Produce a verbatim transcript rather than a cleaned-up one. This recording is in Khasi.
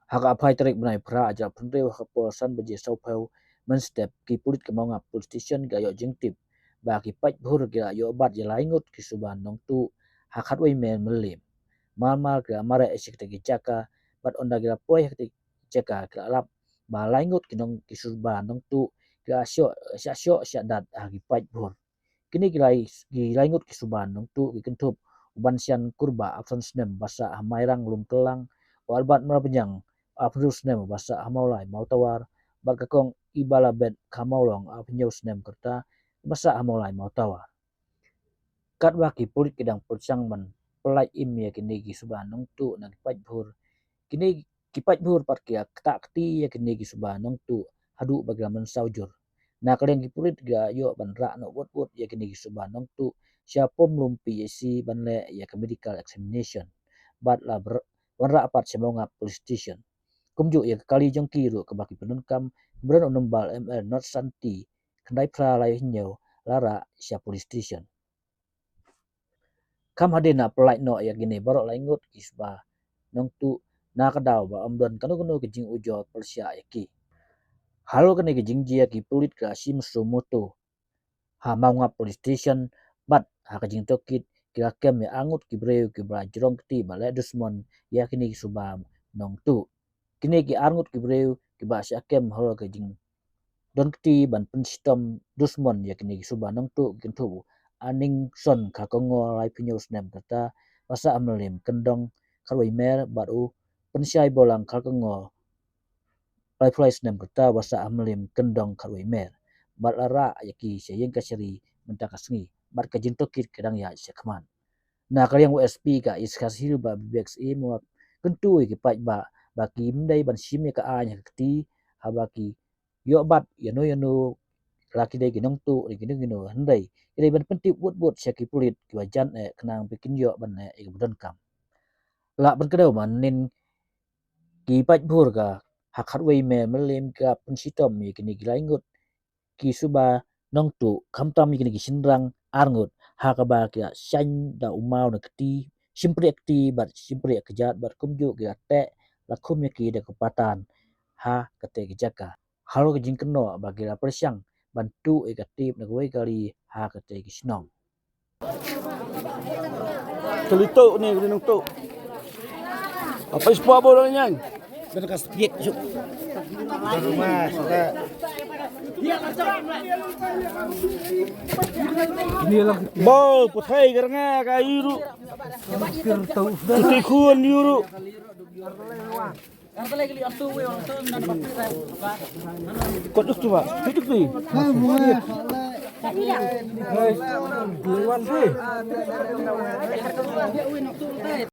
Ha ka phai tarik bnai phra, ha ka por san baje sawphew mynstep, ki pulit ka Mawngap Police Station ki la ïoh jingtip ba ki paidbhur ki la ïoh bat ïa lai ngut ki suba nongtuh ha khatwei mer Mylliem. Mar mar ki la mareh sha kata ka jaka, bad ynda ki la poi ha kata ka jaka ki la lap ba lai ngut ki nong, ki suba nongtuh ki la shoh, shah shoh shah dat ha ki paidbhur. Kine ki lai, ki lai ngut ki suba nongtuh ki kynthup u Banshian Kurbah, arphew snem, ba sah ha Mairang Lumtyllang, u Albert Marbaniang, arphew snem, ba sah ha Mawlai Mawtawar, bad ka kong Ibalabet Kharmawlong, arphew snem kata, ba sah ha Mawlai Mawtawar. Katba ki pulit ki dang pyrshang ban pyllait im ïa kine ki suba nongtuh na ki paidbhur, kine ki paidbhur pat ki la ktah kti ïa kine ki suba nongtuh haduh ba ki la mynsaw jur. Na ka liang ki pulit ki la ïoh ban rah noh wut wut ïa kine ki suba nongtuh sha Pumlum P H C ban leh ïa ka medical examination, bad la ber-, wanrah pat sha Mawngap Police Station. Kumjuh ïa ka kali jong ki ruh kaba ki pyndonkam, ba don u number M L not santi khyndai phra lai hynñiew, la rah sha police station. Kham hadien la pyllait noh ïa kine baroh lai ngut ki suba nongtuh, na ka daw ba ym don kano kano ka jingujor pyrshah ïa ki. Halor kane ka jingjia, ki pulit ki la shim suo motu ha Mawngap Police Station, bad ha ka jingtohkit ki la kem ïa arngut ki briew kiba la jrong kti ban leh dusmon ïa kine ki suba nongtuh. Kine ki arngut ki briew kiba la shah kem halor ka jingdon kti ban pynshitom dusmon ïa kine ki suba nongtuh ki kynthup u Aningson Kharkongor, laiphew hynñiew snem kata, ba sah ha Mylliem Kyndong khatwei mer, bad u Pynshai Bawlang Kharkongor, laiphew lai snem kata, ba sah ha Mylliem Kyndong khatwei mer, bad la rah ïa ki sha ïing kashari mynta ka sngi, bad ka jingtohkit ka dang ïaid shakhmat. Na ka liang u S P ka East Khasi Hills Bah Vivek Syiem u la kyntu ïa ki paidbah ba kim dei ban shim ïa ka aiñ ha ka kti haba ki ïoh bat ïano ïano, la ki dei ki nongtuh ne kino kino, hynrei ki dei ban pyntip wut wut sha ki pulit kiba jan eh khnang ba kin ïoh ban leh ïa kaba donkam. La pynkdew mynnin ki paidbhur ka ha khatwei mer Mylliem ka pynshitom ïa kine ki lai ngut ki suba nongtuh, khamtam ïa kine ki shynrang arngut, ha kaba ki la shaiñ da u maw na kti, shympriah kti bad shympriah kjat, bad kumjuh ki la teh, la khum ïa ki da ka patan ha kata ka jaka. Halor ka jingkynnoh ba ki la pyrshang ban tuh ïa ka tip na kawei ka kali ha kata ka shnong. Kali tuh ni, kali nongtuh. Apa ispa bo dang nyang? Ba, puthai garnga ka iru. Puthai khun iru. Kot duk tu, Pak. Duk tu.